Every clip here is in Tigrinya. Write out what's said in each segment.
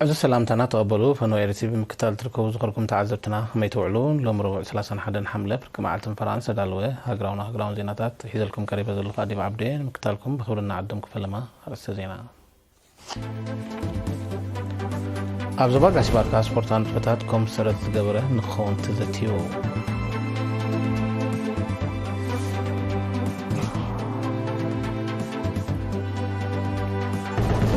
እዚ ሰላምታና ተቐበሉ። ፈነወ ኤርትሪ ብምክታል ትርከቡ ዝኸርኩም ተዓዘብትና ከመይ ትውዕሉ? ሎም ረቡዕ ሰላሳን ሓደን ሓምለ ፍርቂ መዓልትን ፈራን ዝተዳለወ ሃገራውን ሃገራውን ዜናታት ሒዘልኩም ቀሪበ ዘለኹ ኣዲብ ዓብዴ። ንምክታልኩም ብኽብሪ እናዓደምኩ ፈለማ ኣርእስተ ዜና። ኣብ ዞባ ጋሽ ባርካ ስፖርታዊ ንጥፈታት ኮም ሰረት ዝገበረ ንክኸውን ተዘትዩ።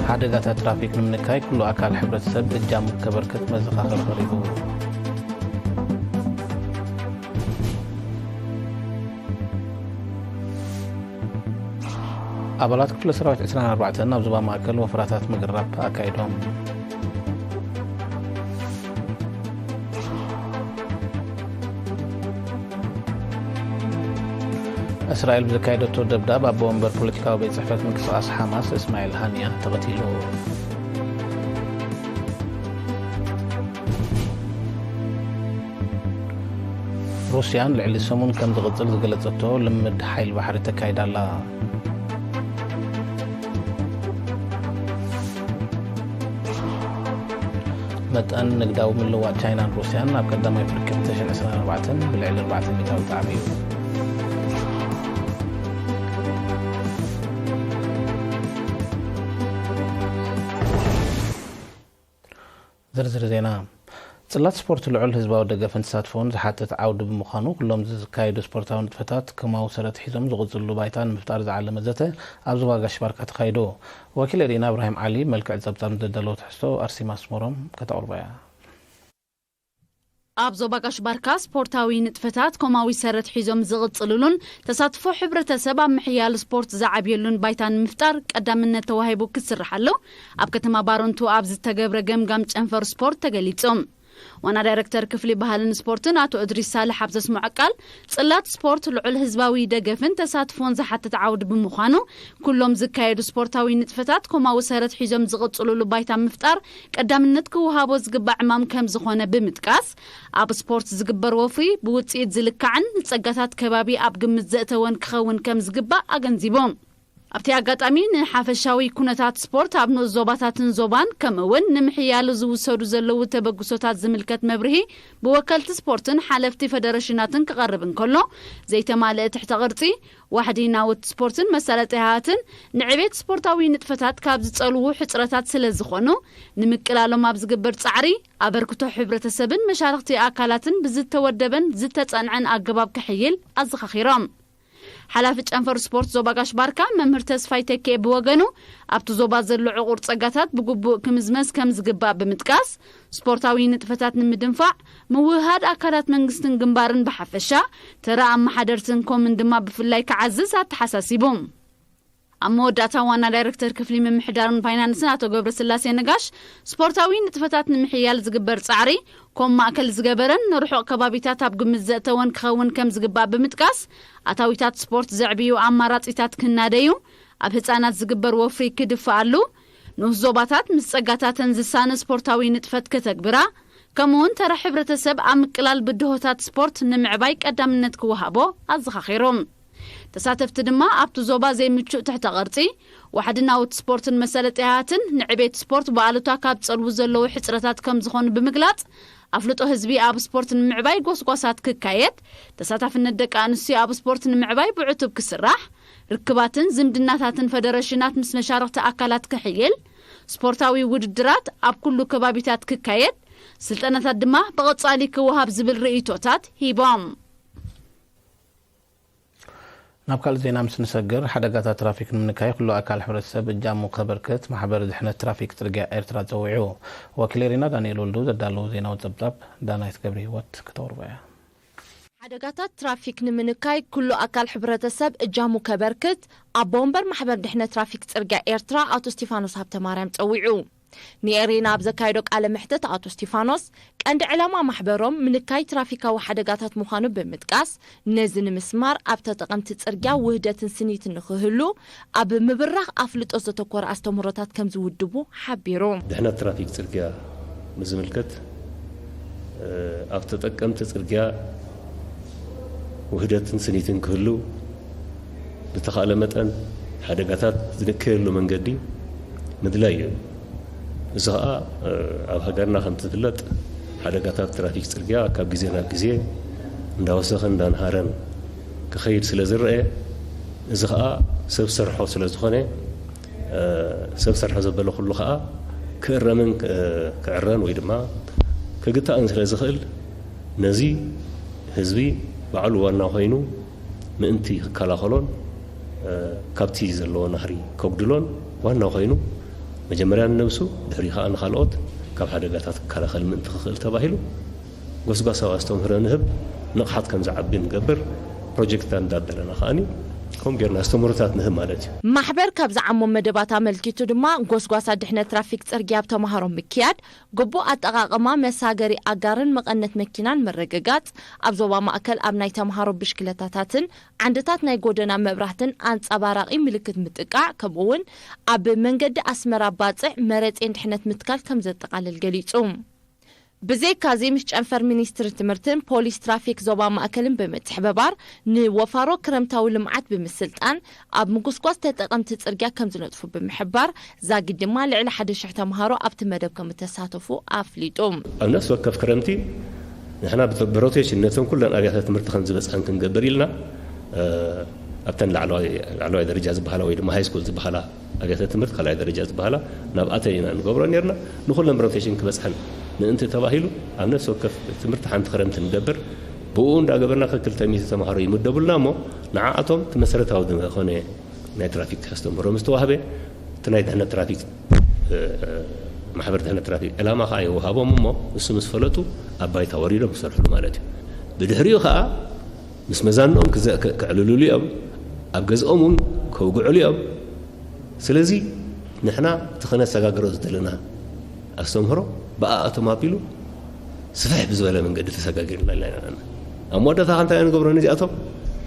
ሓደጋታት ትራፊክ ንምንካይ ኩሉ ኣካል ሕብረተሰብ እጃሙ ከበርክት መዘኻኸሪ ቀሪቡ። ኣባላት ክፍለ ሰራዊት ዕስራን ኣርባዕተን ኣብ ዞባ ማእከል ወፈራታት ምግራብ ኣካይዶም። እስራኤል ብዘካየደቶ ደብዳብ ኣቦ ወንበር ፖለቲካዊ ቤት ጽሕፈት ምንቅስቓስ ሓማስ እስማኤል ሃንያ ተቐቲሉ። ሩስያን ልዕሊ ሰሙን ከም ዝቕጽል ዝገለጸቶ ልምድ ሓይል ባሕሪ ተካይዳ ኣላ። መጠን ንግዳዊ ምልውዋጥ ቻይናን ሩስያን ኣብ ቀዳማይ ፍርቂ ክልተ ሽሕን ዕስራን ኣርባዕተን ብልዕሊ ኣርባዕተ ሚእታዊት ዓብዩ። ዝርዝር ዜና። ጽላት ስፖርት ልዑል ህዝባዊ ደገፍን ተሳትፎን ዝሓትት ዓውዲ ብምዃኑ፣ ኩሎም ዝካየዱ ስፖርታዊ ንጥፈታት ኮማዊ ሰረት ሒዞም ዝቕጽልሉ ባይታ ንምፍጣር ዝዓለመ ዘተ ኣብ ዞባ ጋሽ ባርካ ተኻይዱ። ወኪል ኤሪና እብራሂም ዓሊ መልክዕ ጸብጻብ ዘዳለወ ትሕዝቶ ኣርሴማ ኣስመሮም ከተቕርቦ እያ። ኣብ ዞባ ጋሽ ባርካ ስፖርታዊ ንጥፈታት ኮማዊ ሰረት ሒዞም ዝቕጽልሉን ተሳትፎ ሕብረተሰብ ኣብ ምሕያል ስፖርት ዝዓብየሉን ባይታ ንምፍጣር ቀዳምነት ተዋሂቡ ክስርሓሉ ኣብ ከተማ ባረንቱ ኣብ ዝተገብረ ገምጋም ጨንፈር ስፖርት ተገሊጹ። ዋና ዳይረክተር ክፍሊ ባህልን ስፖርትን ኣቶ እድሪስ ሳልሕ ኣብ ዘስምዖ ቃል፣ ጽላት ስፖርት ልዑል ህዝባዊ ደገፍን ተሳትፎን ዝሓትት ዓውዲ ብምዃኑ፣ ኩሎም ዝካየዱ ስፖርታዊ ንጥፈታት ኮማዊ ሰረት ሒዞም ዝቕጽሉሉ ባይታ ምፍጣር ቀዳምነት ክወሃቦ ዝግባእ ዕማም ከም ዝኾነ ብምጥቃስ፣ ኣብ ስፖርት ዝግበር ወፍሪ ብውጽኢት ዝልካዕን ንጸጋታት ከባቢ ኣብ ግምት ዘእተወን ክኸውን ከም ዝግባእ ኣገንዚቡ። ኣብቲ ኣጋጣሚ፣ ንሓፈሻዊ ኩነታት ስፖርት ኣብ ንኡስ ዞባታትን ዞባን፣ ከምኡ እውን ንምሕያሉ ዝውሰዱ ዘለዉ ተበግሶታት ዝምልከት መብርሂ ብወከልቲ ስፖርትን ሓለፍቲ ፈደረሽናትን ክቐርብ እንከሎ፣ ዘይተማልአ ትሕተ ቅርጺ፣ ዋሕዲ ናውቲ ስፖርትን መሳለጥያታትን ንዕቤት ስፖርታዊ ንጥፈታት ካብ ዝጸልዉ ሕጽረታት ስለ ዝኾኑ፣ ንምቅላሎም ኣብ ዝግበር ጻዕሪ፣ ኣበርክቶ ሕብረተሰብን መሻርኽቲ ኣካላትን ብዝተወደበን ዝተጸንዐን ኣገባብ ክሕይል ኣዘኻኺሮም። ሓላፊ ጨንፈር ስፖርት ዞባ ጋሽ ባርካ መምህር ተስፋይ ተኬ ብወገኑ፣ ኣብቲ ዞባ ዘሎ ዕቑር ጸጋታት ብግቡእ ክምዝመዝ ከም ዝግባእ ብምጥቃስ፣ ስፖርታዊ ንጥፈታት ንምድንፋዕ፣ ምውህሃድ ኣካላት መንግስትን ግንባርን ብሓፈሻ፣ ተራ ኣመሓደርትን ኮምን ድማ ብፍላይ ክዓዝዝ ኣተሓሳሲቡ። ኣብ መወዳእታ ዋና ዳይረክተር ክፍሊ ምምሕዳርን ፋይናንስን ኣቶ ገብረስላሴ ነጋሽ፣ ስፖርታዊ ንጥፈታት ንምሕያል ዝግበር ጻዕሪ ኮም ማእከል ዝገበረን ንርሑቕ ከባቢታት ኣብ ግምት ዘእተወን ክኸውን ከም ዝግባእ ብምጥቃስ፣ ኣታዊታት ስፖርት ዘዕብዩ ኣማራጺታት ክናደዩ፣ ኣብ ህጻናት ዝግበር ወፍሪ ክድፍኣሉ፣ ንኡስ ዞባታት ምስ ጸጋታተን ዝሳነ ስፖርታዊ ንጥፈት ከተግብራ፣ ከምኡውን ተራ ሕብረተሰብ ኣብ ምቅላል ብድሆታት ስፖርት ንምዕባይ ቀዳምነት ክወሃቦ ኣዘኻኺሩ። ተሳተፍቲ ድማ ኣብቲ ዞባ ዘይምቹእ ትሕተ ቅርጺ፣ ዋሕዲ ናውቲ ስፖርትን መሰለጥያታትን ንዕቤት ስፖርት ብኣሉታ ካብ ጸልዉ ዘለዉ ሕጽረታት ከም ዝኾኑ ብምግላጽ፣ ኣፍልጦ ህዝቢ ኣብ ስፖርት ንምዕባይ ጎስጓሳት ክካየድ፣ ተሳታፍነት ደቂ ኣንስትዮ ኣብ ስፖርት ንምዕባይ ብዕቱብ ክስራሕ፣ ርክባትን ዝምድናታትን ፈደረሽናት ምስ መሻርኽቲ ኣካላት ክሕይል፣ ስፖርታዊ ውድድራት ኣብ ኩሉ ከባቢታት ክካየድ፣ ስልጠናታት ድማ ብቐጻሊ ክወሃብ ዝብል ርእይቶታት ሂቦም። ናብ ካልእ ዜና ምስ ንሰግር፣ ሓደጋታት ትራፊክ ንምንካይ ኩሉ ኣካል ሕብረተሰብ እጃሙ ከበርክት ማሕበር ድሕነት ትራፊክ ጽርግያ ኤርትራ ጸዊዑ። ወኪል ኤሪና ዳንኤል ወልዱ ዘዳለዎ ዜናዊ ጸብጻብ ዳናይት ገብረ ህይወት ክተቕርቦ እያ። ሓደጋታት ትራፊክ ንምንካይ ኩሉ ኣካል ሕብረተሰብ እጃሙ ከበርክት ኣቦ ወንበር ማሕበር ድሕነት ትራፊክ ጽርግያ ኤርትራ ኣቶ እስቲፋኖስ ሃብተማርያም ጸዊዑ። ንኤሪና ኣብ ዘካየዶ ቃለ መሕትት ኣቶ እስቲፋኖስ፣ ቀንዲ ዕላማ ማሕበሮም ምንካይ ትራፊካዊ ሓደጋታት ምዃኑ ብምጥቃስ፣ ነዚ ንምስማር ኣብ ተጠቐምቲ ጽርግያ ውህደትን ስኒትን ንኽህሉ ኣብ ምብራኽ ኣፍልጦ ዘተኮረ ኣስተምህሮታት ከም ዝውድቡ ሓቢሩ። ድሕነት ትራፊክ ጽርግያ ብዝምልከት፣ እ፣ ኣብ ተጠቀምቲ ጽርግያ ውህደትን ስኒትን ክህሉ ብተኻእለ መጠን ሓደጋታት ዝንከየሉ መንገዲ ምድላይ እዩ። እዚ ኸኣ ኣብ ሃገርና ከም ዝፍለጥ ሓደጋታት ትራፊክ ጽርግያ ካብ ግዜ ናብ ግዜ እንዳወሰኸን እንዳንሃረን ክኸይድ ስለ ዝረአ፣ እዚ ኸኣ ሰብ ሰርሖ ስለ ዝኾነ፣ ሰብ ሰርሖ ዘበለ ኩሉ ኸኣ ክእረምን ክዕረን ወይ ድማ ክግታእን ስለ ዝኽእል፣ ነዚ ህዝቢ ባዕሉ ዋና ኮይኑ ምእንቲ ክከላኸሎን ካብቲ ዘለዎ ናህሪ ከጉድሎን ዋና ኮይኑ፣ መጀመርያ ንነብሱ፣ ድሕሪ ኸኣ ንኻልኦት ካብ ሓደጋታት ክከላኸል ምእንቲ ክኽእል ተባሂሉ፣ ጎስጓሳዊ ኣስተምህሮ ንህብ፣ ንቕሓት ከም ዝዓቢ ንገብር፣ ፕሮጀክትታት እንዳደለና ከኣኒ ከምኡ ጌርና ኣስተምህሮታት ንህብ ማለት እዩ። ማሕበር ካብ ዝዓሞ መደባት ኣመልኪቱ ድማ፣ ጎስጓሳ ድሕነት ትራፊክ ጽርግያ ኣብ ተምሃሮ ምክያድ፣ ግቡእ ኣጠቓቕማ መሳገሪ ኣጋርን መቐነት መኪናን ምርግጋጽ፣ ኣብ ዞባ ማእከል ኣብ ናይ ተምሃሮ ብሽክለታታትን ዓንድታት ናይ ጎደና መብራህትን ኣንጸባራቒ ምልክት ምጥቃዕ፣ ከምኡ እውን ኣብ መንገዲ ኣስመራ ባጽዕ መረጼን ድሕነት ምትካል ከም ዘጠቓልል ገሊጹ። ብዘይካዚ ምስ ጨንፈር ሚኒስትሪ ትምህርትን ፖሊስ ትራፊክ ዞባ ማእከልን ብምትሕብባር ንወፋሮ ክረምታዊ ልምዓት ብምስልጣን ኣብ ምጉስጓስ ተጠቐምቲ ጽርግያ ከም ዝነጥፉ ብምሕባር ዛጊድ ድማ ልዕሊ ሓደ ሽሕ ተምሃሮ ኣብቲ መደብ ከም እተሳተፉ ኣፍሊጡ። ኣብ ነፍሲ ወከፍ ክረምቲ ንሕና ብሮቴሽን ነተን ኩለን ኣብያተ ትምህርቲ ከም ዝበፅሐን ክንገብር ኢልና ኣብተን ላዕለዋይ ደረጃ ዝበሃላ ወይ ድማ ሃይስኩል ዝበሃላ ኣብያተ ትምህርቲ ካልኣይ ደረጃ ዝበሃላ ናብ ኣተን ኢና ንገብሮ ነርና። ንኩለን ብሮቴሽን ክበፅሐን ምእንቲ ተባሂሉ ኣብ ነፍሲ ወከፍ ትምህርቲ ሓንቲ ክረምቲ ንገብር። ብኡ እንዳገበርና ከክልተ ሚእቲ ተምሃሮ ይምደቡልና እሞ ንዓኣቶም እቲ መሰረታዊ ዝኾነ ናይ ትራፊክ ኣስተምህሮ ምስ ተዋህበ እቲ ናይ ድሕነት ትራፊክ ማሕበር ድሕነት ትራፊክ ዕላማ ከዓ ይወሃቦም እሞ እሱ ምስ ፈለጡ ኣብ ባይታ ወሪዶም ክሰርሕሉ ማለት እዩ። ብድሕሪኡ ከዓ ምስ መዛንኦም ክዕልልሉ እዮም፣ ኣብ ገዝኦም እውን ከውግዕሉ እዮም። ስለዚ ንሕና እቲ ከነሰጋግሮ ዝደለና ኣስተምህሮ ብኣኣቶም ኣቢሉ ስፍሕ ብዝበለ መንገዲ ተሰጋጊርና ኢና ኢና ኣብ መወዳእታ ከ እንታይ ኢና ንገብሮ ነዚኣቶም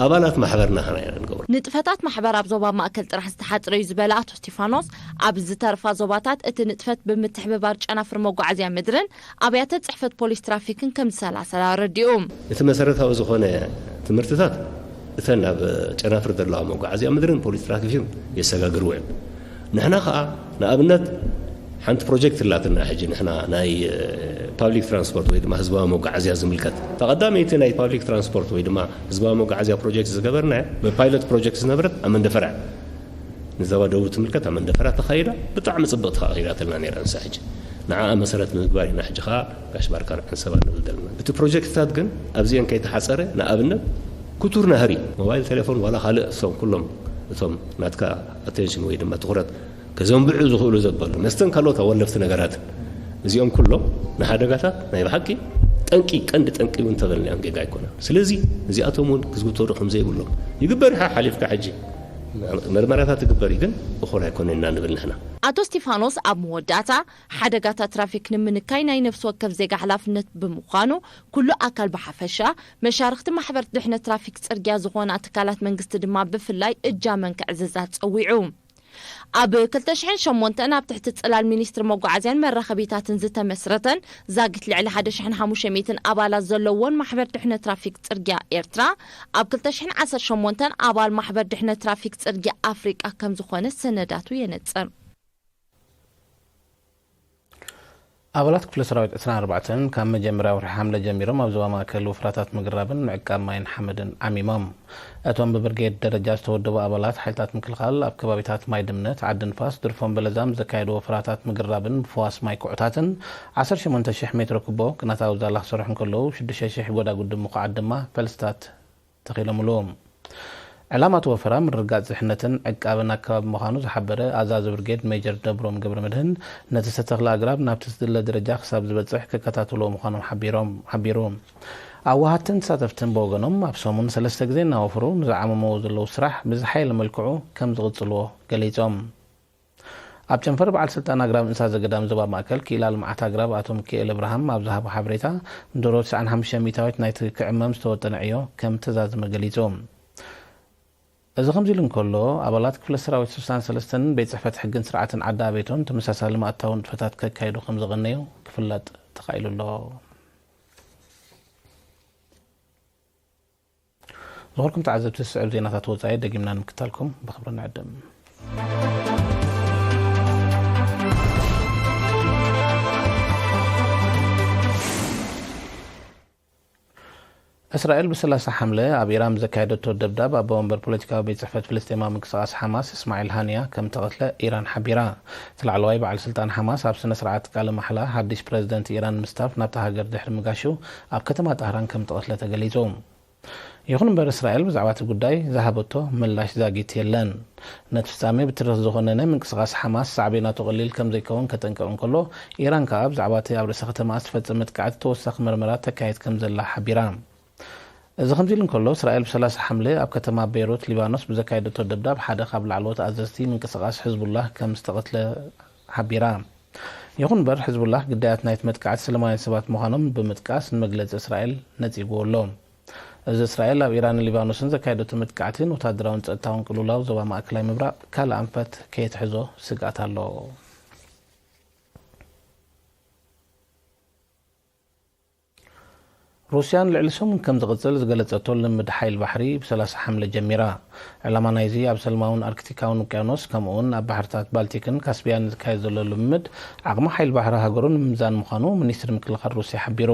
ኣባላት ማሕበርና ከና ኢና ንገብሮ። ንጥፈታት ማሕበር ኣብ ዞባ ማእከል ጥራሕ ዝተሓጽረ እዩ ዝበለ ኣቶ እስቲፋኖስ፣ ኣብ ዝተርፋ ዞባታት እቲ ንጥፈት ብምትሕብባር ጨናፍር መጓዓዝያ ምድርን ኣብያተ ጽሕፈት ፖሊስ ትራፊክን ከም ዝሰላሰል ኣረዲኡ። እቲ መሰረታዊ ዝኾነ ትምህርትታት እተን ኣብ ጨናፍር ዘለዋ መጓዓዝያ ምድርን ፖሊስ ትራፊክን የሰጋግርዎ እዮም። ንሕና ኸኣ ንኣብነት ሓንቲ ፕሮጀክት ኣላትና ሕጂ ንሕና ናይ ፓብሊክ ትራንስፖርት ወይ ድማ ህዝባዊ መጓዓዝያ ዝምልከት። እታ ቀዳመይቲ ናይ ፓብሊክ ትራንስፖርት ወይ ድማ ህዝባዊ መጓዓዝያ ፕሮጀክት ዝገበርናያ ብፓይለት ፕሮጀክት ዝነበረት ኣብ መንደፈራ ንዞባ ደቡብ ትምልከት ኣብ መንደፈራ ተኻይዳ ብጣዕሚ ጽብቕቲ ከዓ ከይዳትልና ነይራ ንሳ ሕጂ ንዓኣ መሰረት ብምግባር ኢና ሕጂ ከዓ ጋሽ ባርካ ንዕንሰባ ንብል ዘለና እቲ ፕሮጀክትታት ግን ኣብዚአን ከይተሓፀረ ንኣብነት ክቱር ናህሪ ሞባይል ቴሌፎን ዋላ ካልእ እሶም ኩሎም እቶም ናትካ ኣቴንሽን ወይ ድማ ትኩረት ከዘንብዑ ዝኽእሉ ዘበሉ መስተን ካልኦት ኣወለፍቲ ነገራትን እዚኦም ኩሎም ንሓደጋታት ናይ ብሓቂ ጠንቂ ቀንዲ ጠንቂ እውን ተበልናዮም ጌጋ ኣይኮነን ስለዚ እዚኣቶም እውን ክዝውተሩ ከምዘይብሎም ይግበር ይሓ ሓሊፍካ ሕጂ መርመራታት ይግበር እዩ ግን እኹል ኣይኮነ ኢና ንብል ንሕና። ኣቶ እስቲፋኖስ ኣብ መወዳእታ ሓደጋታት ትራፊክ ንምንካይ ናይ ነፍሲ ወከፍ ዜጋ ሓላፍነት ብምዃኑ ኩሉ ኣካል ብሓፈሻ መሻርኽቲ ማሕበር ድሕነት ትራፊክ ጽርግያ ዝኾና ትካላት መንግስቲ ድማ ብፍላይ እጃመን ክዕዝዛ ጸዊዑ። ኣብ ክልተ ሽሕን ሸሞንተን ኣብ ትሕቲ ጽላል ሚኒስትሪ መጓዓዝያን መራኸቢታትን ዝተመስረተን ዛጊት ልዕሊ ሓደ ሽሕን ሓሙሽተ ሚእትን ኣባላት ዘለዎን ማሕበር ድሕነት ትራፊክ ጽርግያ ኤርትራ ኣብ ክልተ ሽሕን ዓሰርተ ሸሞንተን ኣባል ማሕበር ድሕነት ትራፊክ ጽርግያ ኣፍሪቃ ከም ዝኾነ ሰነዳቱ የነጽር። ኣባላት ክፍለ ሰራዊት ዕስራን ኣርባዕተን ካብ መጀመርያ ወርሒ ሓምለ ጀሚሮም ኣብ ዞባ ማእከል ወፍራታት ምግራብን ምዕቃብ ማይን ሓመድን ዓሚሞም። እቶም ብብርጌድ ደረጃ ዝተወደቡ ኣባላት ሓይልታት ምክልኻል ኣብ ከባቢታት ማይ ድምነት፣ ዓዲ ንፋስ፣ ድርፎን በለዛም ዘካየድዎ ወፍራታት ምግራብን ምፍዋስ ማይ ኩዕታትን ዓሰርተ ሸሞንተ ሽሕ ሜትሮ ኩቦ ግናታዊ ዛላ ክሰርሑ እንከለዉ ሽዱሽተ ሽሕ ጎዳጉዲ ምኹዓት ድማ ፈልስታት ተኺሎምሉ። ዕላማ እቲ ወፈራ ምርግጋፅ ድሕነትን ዕቃበን ኣከባቢ ምዃኑ ዝሓበረ ኣዛዚ ብርጌድ ሜጀር ደብሮም ገብረመድህን፣ ነቲ ዝተተኽለ ኣግራብ ናብቲ ዝድለ ደረጃ ክሳብ ዝበፅሕ ክከታተልዎ ምዃኖም ሓቢሮም፣ ሓቢሩ። ኣዋሃድትን ተሳተፍትን ብወገኖም፣ ኣብ ሰሙን ሰለስተ ግዜ እናወፈሩ ንዝዓመምዎ ዘለዉ ስራሕ ብዝሓየለ መልክዑ ከም ዝቕፅልዎ ገሊፆም። ኣብ ጨንፈር በዓል ስልጣን ኣግራብ እንስሳ ዘገዳም ዞባ ማእከል ክኢላ ልምዓት ኣግራብ ኣቶ ሚኪኤል እብርሃም ኣብ ዝሃቦ ሓበሬታ፣ ንደሮ ተስዓን ሓሙሽተን ሚእታዊት ናይቲ ክዕመም ዝተወጠነ ዕዮ ከም እተዛዘመ ገሊጹ። እዚ ከምዚ ኢሉ እንከሎ፣ ኣባላት ክፍለ ሰራዊት ስሳን ሰለስተን ቤት ጽሕፈት ሕግን ስርዓትን ዓዲ ኣቤቶን ተመሳሳሊ ማእታዊ ንጥፈታት ከካይዱ ከም ዝቐነዩ ክፍለጥ ተኻኢሉ ኣሎ። ዝኸበርኩም ተዓዘብቲ፣ ዝስዕብ ዜናታት ወጻኢ ደጊምና ንምክታልኩም ብኽብሪ ንዕድም። እስራኤል ብ30 ሓምለ ኣብ ኢራን ብዘካየደቶ ደብዳብ ኣቦ ወንበር ፖለቲካዊ ቤት ጽሕፈት ፍልስጤማዊ ምንቅስቓስ ሓማስ እስማዒል ሃንያ ከም ተቐትለ ኢራን ሓቢራ። እቲ ላዕለዋይ በዓል ስልጣን ሓማስ ኣብ ስነ ስርዓት ቃለ ማሕላ ሓድሽ ፕረዚደንት ኢራን ምስታፍ ናብታ ሃገር ድሕሪ ምጋሹ ኣብ ከተማ ጣህራን ከም ተቐትለ ተገሊጹ። ይኹን እምበር እስራኤል ብዛዕባ እቲ ጉዳይ ዝሃበቶ ምላሽ ዛጊት የለን። ነቲ ፍጻሜ ብትሪ ዝኾነነ ምንቅስቓስ ሓማስ ሳዕቤናቱ ቀሊል ከም ዘይከውን ከጠንቅቕ እንከሎ፣ ኢራን ከኣ ብዛዕባ እቲ ኣብ ርእሰ ከተማ ዝተፈጸመ መጥቃዕቲ ተወሳኺ መርመራ ተካይድ ከም ዘላ ሓቢራ። እዚ ከምዚ ኢሉ እንከሎ፣ እስራኤል ብ30 ሓምለ ኣብ ከተማ ቤይሩት ሊባኖስ ብዘካየደቶ ደብዳብ ሓደ ካብ ላዕለዎት ኣዘዝቲ ምንቅስቓስ ሕዝቡላህ ከም ዝተቐትለ ሓቢራ። ይኹን እምበር ሕዝቡላህ ግዳያት ናይቲ መጥቃዕቲ ሰለማውያን ሰባት ምዃኖም ብምጥቃስ ንመግለጺ እስራኤል ነጺግዎ ኣሎ። እዚ እስራኤል ኣብ ኢራንን ሊባኖስን ዘካየደቶ መጥቃዕቲ ንወታደራውን ጸጥታውን ቅልውላው ዞባ ማእከላይ ምብራቕ ካልእ ኣንፈት ከየትሕዞ ስግኣት ኣሎ። ሩስያ ንልዕሊ ሰሙን ከም ዝቕጽል ዝገለጸቶ ልምምድ ሓይል ባሕሪ ብ30 ሓምለ ጀሚራ። ዕላማ ናይዚ ኣብ ሰልማውን ኣርክቲካውን ውቅያኖስ ከምኡውን ኣብ ባሕርታት ባልቲክን ካስፒያን ዝካየድ ዘሎ ልምምድ ዓቕሚ ሓይል ባሕሪ ሃገሩ ንምምዛን ምዃኑ ሚኒስትሪ ምክልኻል ሩስያ ሓቢሩ።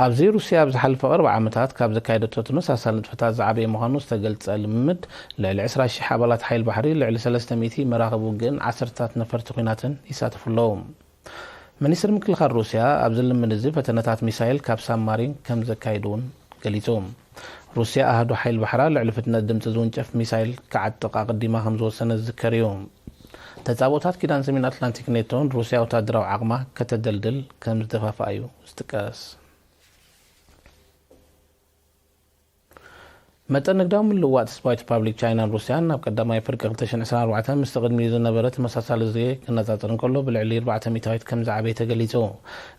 ኣብዚ ሩስያ ኣብ ዝሓለፈ ቀርቢ ዓመታት ካብ ዘካየደቶ ተመሳሳሊ ንጥፈታት ዝዓበየ ምዃኑ ዝተገልጸ ልምምድ፣ ልዕሊ 20,000 ኣባላት ሓይል ባሕሪ፣ ልዕሊ 300 መራኽብ ውግእን ዓሰርታት ነፈርቲ ኲናትን ይሳተፉ ኣለዉ። ሚኒስትሪ ምክልኻል ሩስያ ኣብዚ ልምምድ እዚ ፈተነታት ሚሳይል ካብ ሳብማሪን ከም ዘካይድ እውን ገሊጹ። ሩስያ ኣሃዱ ሓይል ባሕራ ልዕሊ ፍጥነት ድምጺ ዝውንጨፍ ሚሳይል ክዓጥቕ ኣቐዲማ ከም ዝወሰነ ዝዝከር እዩ። ተጻብኦታት ኪዳን ሰሜን ኣትላንቲክ ኔቶን ሩስያ ወታደራዊ ዓቕማ ከተደልድል ከም ዝደፋፍኣ እዩ ዝጥቀስ። መጠን ንግዳዊ ምልውዋጥ ህዝባዊት ሪፓብሊክ ቻይናን ሩስያን ኣብ ቀዳማይ ፍርቂ 2024 ምስቲ ቅድሚኡ ዝነበረ ተመሳሳሊ ግዜ ክነጻጸር እንከሎ ብልዕሊ 4 ሚእታዊት ከም ዝዓበየ ተገሊጹ።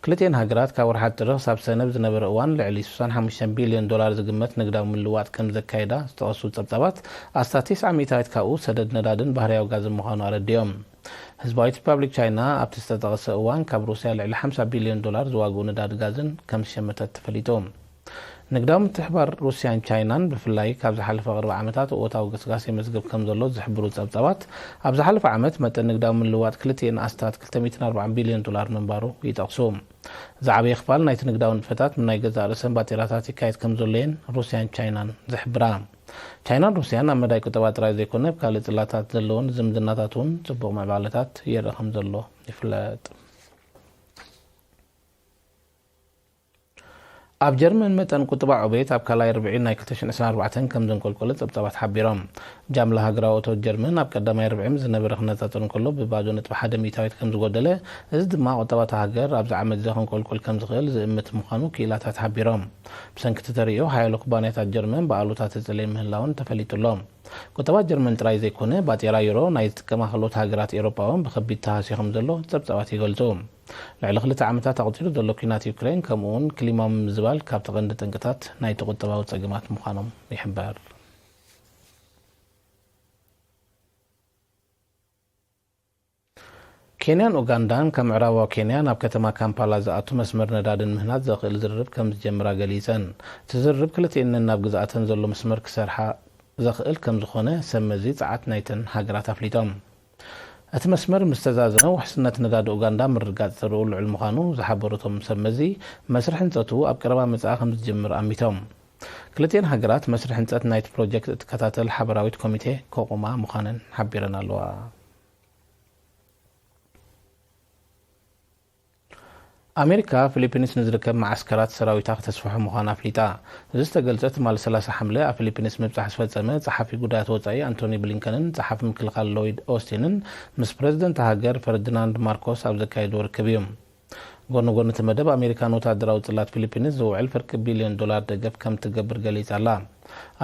ክልቲኤን ሃገራት ካብ ወርሓት ጥሪ ክሳብ ሰነ ብዝነበረ እዋን ልዕሊ 65 ቢልዮን ዶላር ዝግመት ንግዳዊ ምልውዋጥ ከም ዘካየዳ ዝጠቐሱ ጸብጻባት ኣስታት 90 ሚእታዊት ካብኡ ሰደድ ነዳድን ባህርያዊ ጋዝን ምዃኑ ኣረዲኦም። ህዝባዊት ሪፓብሊክ ቻይና ኣብቲ ዝተጠቐሰ እዋን ካብ ሩስያ ልዕሊ 50 ቢልዮን ዶላር ዝዋግኡ ነዳዲ ጋዝን ከም ዝሸመተት ተፈሊጡ። ንግዳዊ ምትሕባር ሩስያን ቻይናን ብፍላይ ካብ ዝሓለፈ ቅርቢ ዓመታት እወታዊ ግስጋስ የመዝግብ ከም ዘሎ ዝሕብሩ ጸብጻባት፣ ኣብ ዝሓለፈ ዓመት መጠን ንግዳዊ ምልውዋጥ ክልቲኤን ኣስታት 240 ቢልዮን ዶላር ምንባሩ ይጠቕሱ። ዝዓበየ ክፋል ናይቲ ንግዳዊ ንጥፈታት ብናይ ገዛእ ርእሰን ባጤራታት ይካየድ ከም ዘሎ እየን ሩስያን ቻይናን ዝሕብራ። ቻይናን ሩስያን ኣብ መዳይ ቁጠባ ጥራይ ዘይኮነ፣ ኣብ ካልእ ጽላታት ዘለውን ዝምድናታት እውን ጽቡቕ ምዕባለታት የርኢ ከም ዘሎ ይፍለጥ። ኣብ ጀርመን መጠን ቁጠባ ዕቤት ኣብ ካልኣይ ርብዒ ናይ 2024 ከም ዘንቆልቆለ ጸብጻባት ሓቢሮም። ጃምላ ሃገራዊ እቶት ጀርመን ኣብ ቀዳማይ ርብዒ ምስ ዝነበረ ክነጻጸር እንከሎ ብባዶ ነጥቢ ሓደ ሚእታዊት ከም ዝጎደለ፣ እዚ ድማ ቁጠባ እታ ሃገር ኣብዚ ዓመት እዚ ከንቆልቁል ከም ዝኽእል ዝእምት ምዃኑ ክኢላታት ሓቢሮም። ብሰንኪ እቲ ተርእዮ ሓያሎ ኩባንያታት ጀርመን ብኣሉታ ተጸልየን ምህላወን ተፈሊጡ ኣሎ። ቁጠባ ጀርመን ጥራይ ዘይኮነ፣ ባጤራ ዩሮ ናይ ዝጥቀማ ካልኦት ሃገራት ኤውሮጳ እውን ብኸቢድ ተሃስዩ ከም ዘሎ ጸብጻባት ይገልጹ። ልዕሊ ክልተ ዓመታት ኣቑጺሩ ዘሎ ኲናት ዩክሬን፣ ከምኡ እውን ክሊማዊ ምምዝባል ካብቲ ቀንዲ ጠንቅታት ናይቲ ቁጠባዊ ጸገማት ምዃኖም ይሕበር። ኬንያን ኡጋንዳን ካብ ምዕራባዊ ኬንያ ናብ ከተማ ካምፓላ ዝኣቱ መስመር ነዳዲ ንምህናጽ ዘኽእል ዝርርብ ከም ዝጀምራ ገሊጸን። እቲ ዝርርብ ክልቲኤን ነናብ ግዝኣተን ዘሎ መስመር ክሰርሓ ዘኽእል ከም ዝኾነ ሰብ መዚ ጸዓት ናይተን ሃገራት ኣፍሊጦም። እቲ መስመር ምስ ተዛዘመ፣ ውሕስነት ነዳዲ ኡጋንዳ ምርግጋጽ ተርኡ ልዑል ምዃኑ ዝሓበሩ እቶም ሰብ መዚ፣ መስርሕ ህንጸቱ ኣብ ቀረባ መጻኢ ከም ዝጅምር ኣሚቶም። ክልቲኤን ሃገራት መስርሕ ህንጸት ናይቲ ፕሮጀክት እትከታተል ሓበራዊት ኮሚቴ ከቑማ ምዃነን ሓቢረን ኣለዋ። ኣሜሪካ፣ ፊሊፒንስ ንዝርከብ መዓስከራት ሰራዊታ ክተስፍሖ ምዃና ኣፍሊጣ። እዚ ዝተገልጸ ትማሊ 30 ሓምለ ኣብ ፊሊፒንስ ምብጻሕ ዝፈጸመ ጸሓፊ ጉዳያት ወጻኢ ኣንቶኒ ብሊንከንን ጸሓፊ ምክልኻል ሎይድ ኦስቲንን ምስ ፕረዚደንት ሃገር ፈርዲናንድ ማርኮስ ኣብ ዘካየድዎ ርክብ እዩ። ጎኒ ጎኒ እቲ መደብ፣ ኣሜሪካ ንወታደራዊ ጽላት ፊሊፒንስ ዝውዕል ፍርቂ ቢልዮን ዶላር ደገፍ ከም ትገብር ገሊጻ ኣላ።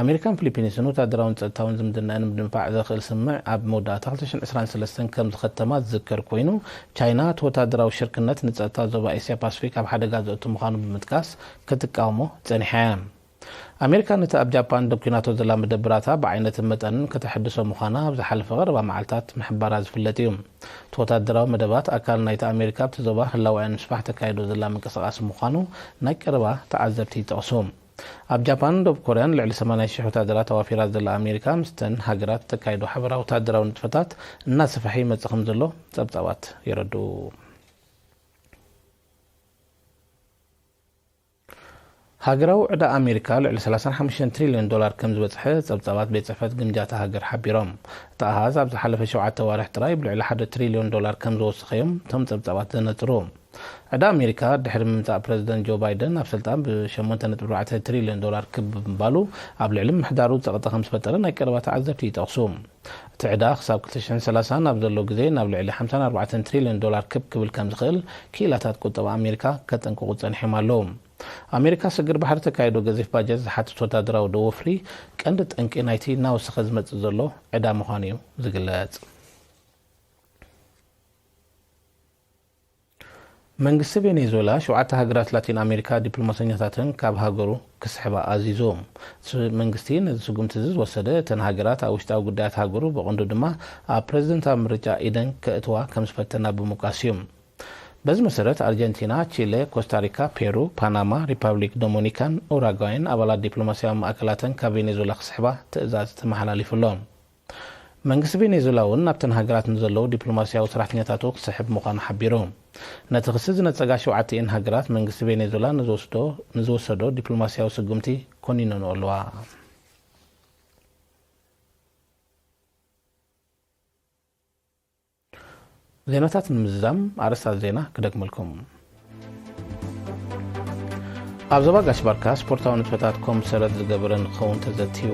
ኣሜሪካን ፊሊፒንስን ወታደራውን ጸጥታውን ዝምድናኣን ንምድንፋዕ ዘኽእል ስምምዕ ኣብ መወዳእታ 2023 ከም ዝኸተማ ዝዝከር ኮይኑ፣ ቻይና እቲ ወታደራዊ ሽርክነት ንጸጥታ ዞባ ኤስያ ፓስፊክ ኣብ ሓደጋ ዘእቱ ምዃኑ ብምጥቃስ ክትቃወሞ ጸኒሓ እያ። ኣሜሪካ ነቲ ኣብ ጃፓን ደብ ኲናቶ ዘላ መደብራታ ብዓይነትን መጠንን ከተሐድሶ ምዃና ኣብ ዝሓለፈ ቀረባ መዓልታት ምሕባራ ዝፍለጥ እዩ። እቲ ወታደራዊ መደባት ኣካል ናይቲ ኣሜሪካ ኣብቲ ዞባ ህላወ ንምስፋሕ ተካይዶ ዘላ ምንቅስቓስ ምዃኑ ናይ ቀረባ ተዓዘብቲ ይጠቕሱ። ኣብ ጃፓንን ደቡብ ኮርያን ልዕሊ 80,000 ወታደራት ኣዋፊራ ዘላ ኣሜሪካ፣ ምስተን ሃገራት ተካይዶ ሓበራዊ ወታደራዊ ንጥፈታት እናሰፍሐ ይመጽእ ከም ዘሎ ጸብጻባት የረድኡ። ሃገራዊ ዕዳ ኣሜሪካ ልዕሊ ሰላሳን ሓሙሽተን ትሪልዮን ዶላር ከም ዝበጽሐ ጸብጻባት ቤት ጽሕፈት ግምጃ እታ ሃገር ሓቢሮም። እቲ ኣሃዝ ኣብ ዝሓለፈ ሸውዓተ ኣዋርሕ ጥራይ ብልዕሊ ሓደ ትሪልዮን ዶላር ከም ዝወሰኸዮም እቶም ጸብጻባት ዘነጽሩ። ዕዳ ኣሜሪካ ድሕሪ ምምጻእ ፕረዚደንት ጆ ባይደን ኣብ ስልጣን ብ ሸሞንተ ነጥቢ ኣርባዕተ ትሪልዮን ዶላር ክብ ብምባሉ፣ ኣብ ልዕሊ ምሕዳሩ ጸቕጢ ከም ዝፈጠረ ናይ ቀረባ ተዓዘብቲ ይጠቕሱ። እቲ ዕዳ ክሳብ ክልተ ሽሕን ሰላሳን ኣብ ዘሎ ግዜ ናብ ልዕሊ ሓምሳን ኣርባዕተን ትሪልዮን ዶላር ክብ ክብል ከም ዝኽእል ክኢላታት ቁጠባ ኣሜሪካ ከጠንቅቑ ጸኒሖም ኣለዉ። ኣሜሪካ ሰግር ባሕሪ ተካይዶ ገዚፍ ባጀት ዝሓትት ወታደራዊ ደወፍሪ ቀንዲ ጠንቂ ናይቲ እናወሰኸ ዝመጽእ ዘሎ ዕዳ ምዃኑ እዩ ዝግለጽ። መንግስቲ ቬኔዙዌላ ሸውዓተ ሃገራት ላቲን ኣሜሪካ ዲፕሎማሰኛታተን ካብ ሃገሩ ክስሕባ ኣዚዙ። ስ-፣ መንግስቲ ነዚ ስጉምቲ እዚ ዝወሰደ እተን ሃገራት ኣብ ውሽጣዊ ጉዳያት ሃገሩ ብቐንዱ ድማ ኣብ ፕረዚደንታዊ ምርጫ ኢደን ከእትዋ ከም ዝፈተና ብምውቃስ እዩ። በዚ መሰረት ኣርጀንቲና፣ ቺለ፣ ኮስታሪካ፣ ፔሩ፣ ፓናማ፣ ሪፓብሊክ ዶሞኒካን ኡራጓይን ኣባላት ዲፕሎማስያዊ ማእከላተን ካብ ቬኔዙዌላ ክስሕባ ትእዛዝ ተመሓላሊፉ ኣሎ። መንግስቲ ቬኔዙዌላ እውን ናብተን ሃገራት ንዘለዉ ዲፕሎማስያዊ ሰራሕተኛታቱ ክስሕብ ምዃኑ ሓቢሩ። ነቲ ክሲ ዝነጸጋ ሸውዓተኤን ሃገራት መንግስቲ ቬኔዙዌላ ንዝወስዶ፣ ንዝወሰዶ ዲፕሎማስያዊ ስጉምቲ ኮኒነንኦ ኣለዋ። ዜናታት ንምዝዛም ኣርእስታት ዜና ክደግመልኩም። ኣብ ዞባ ጋሽ ባርካ ስፖርታዊ ንጥፈታት ኮም ሰረት ዝገበረ ንክኸውን ተዘትዩ።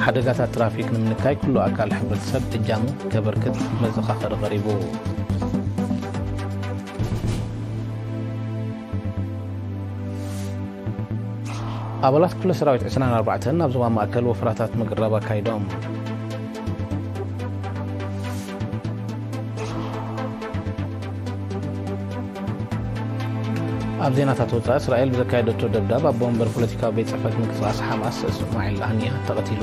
ሓደጋታት ትራፊክ ንምንካይ ኩሉ ኣካል ሕብረተሰብ እጃሙ ከበርክት መዘኻኸሪ ቀሪቡ። ኣባላት ክፍለ ሰራዊት ዕስራን ኣርባዕተን ኣብ ዞባ ማእከል ወፍራታት ምቅራብ ኣካይዶም። ኣብ ዜናታት ወጻኢ፣ እስራኤል ብዘካየደቶ ደብዳብ ኣቦ ወንበር ፖለቲካዊ ቤት ጽሕፈት ምንቅስቃስ ሓማስ እስማዒል ሃኒያ ተቐቲሉ።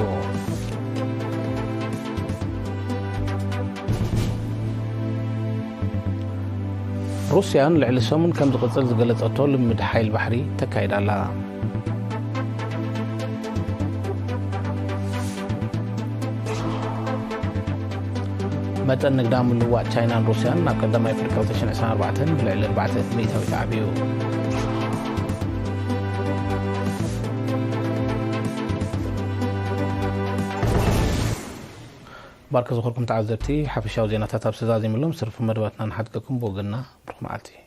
ሩስያን ልዕሊ ሰሙን ከም ዝቕጽል ዝገለጸቶ ልምድ ሓይል ባሕሪ ተካይዳ ኣላ። መጠን ንግዳዊ ምልውዋጥ ቻይናን ሩስያን ናብ ቀዳማይ ፍርቂ ክልተ ሽሕን ዕስራን ኣርባዕተን ብልዕሊ ኣርባዕተ ሚእታዊት ዓብዩ። ባርክ ዝኸርኩም ተዓዘብቲ፣ ሓፈሻዊ ዜናታት ኣብ ሰዛዚምሎም ስርፊ መደባትና ንሓድገኩም ብወገንና ብሩኽ መዓልቲ።